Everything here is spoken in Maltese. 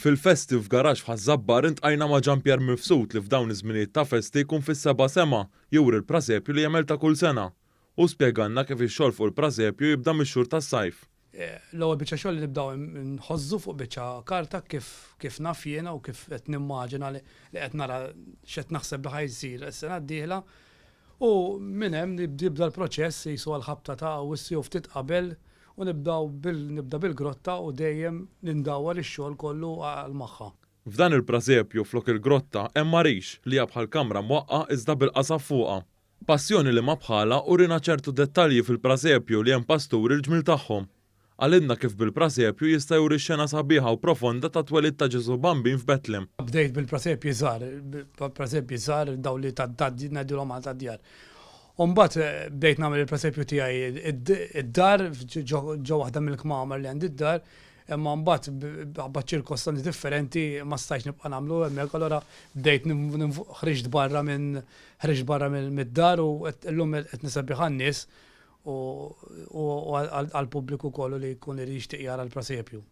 Fil-festi f'garaxx f'Ħaż-Żabbar intqajna ma' Jean Pierre Mifsud li f'dawn iż-żminijiet ta' festi jkun fis-seba' sema juri l-prasepju li jagħmel ta' kull sena. Hu spjegalna kif ix-xogħol fuq il-prasepju jibda mix-xhur tas-sajf. L-ewwel biċċa xogħol li nibdew nħożżu fuq biċċa karta kif kif naf jiena u kif qed nimmaġina li qed nara x'qed naħseb li ħa jsir is-sena d-dieħla. U minn hemm jibda l-proċess qisu għall-ħabta ta' Awwissu jew ftit qabel u nibdaw bil nibda bil-grotta u dejjem nindawwar ix-xogħol kollu għal magħha. F'dan il-prasepju flok il-grotta hemm għarix li hija bħal kamra mwaqqa' iżda bil-qasab fuqha. Passjoni li ma bħalha uriena ċertu dettalji fil-prasepju li hemm pasturi l-ġmiel tagħhom. Qalilna kif bil-prasepju jista' juri x-xena sabiħa u profonda tat-twelid ta' Ġesù Bambin f'Betlem. Bdejt bil-prasepji żgħar, prasepji żgħar dawn li ta' ngħidulhom aħna tad-djar. U mbagħad bdejt nagħmel il-presepju tiegħi id-dar ġo waħda mill-kmamar li għandi d-dar, imma mbagħad b'ħabba ċirkostanzi differenti ma stajtx nibqa' nagħmlu hemmhekk, allura bdejt ħriġt barra minn ħriġt barra mid-dar u llum qed nisebbieħ għan-nies u għall-pubbliku kollu li jkun irid jixtieq jara l-presepju.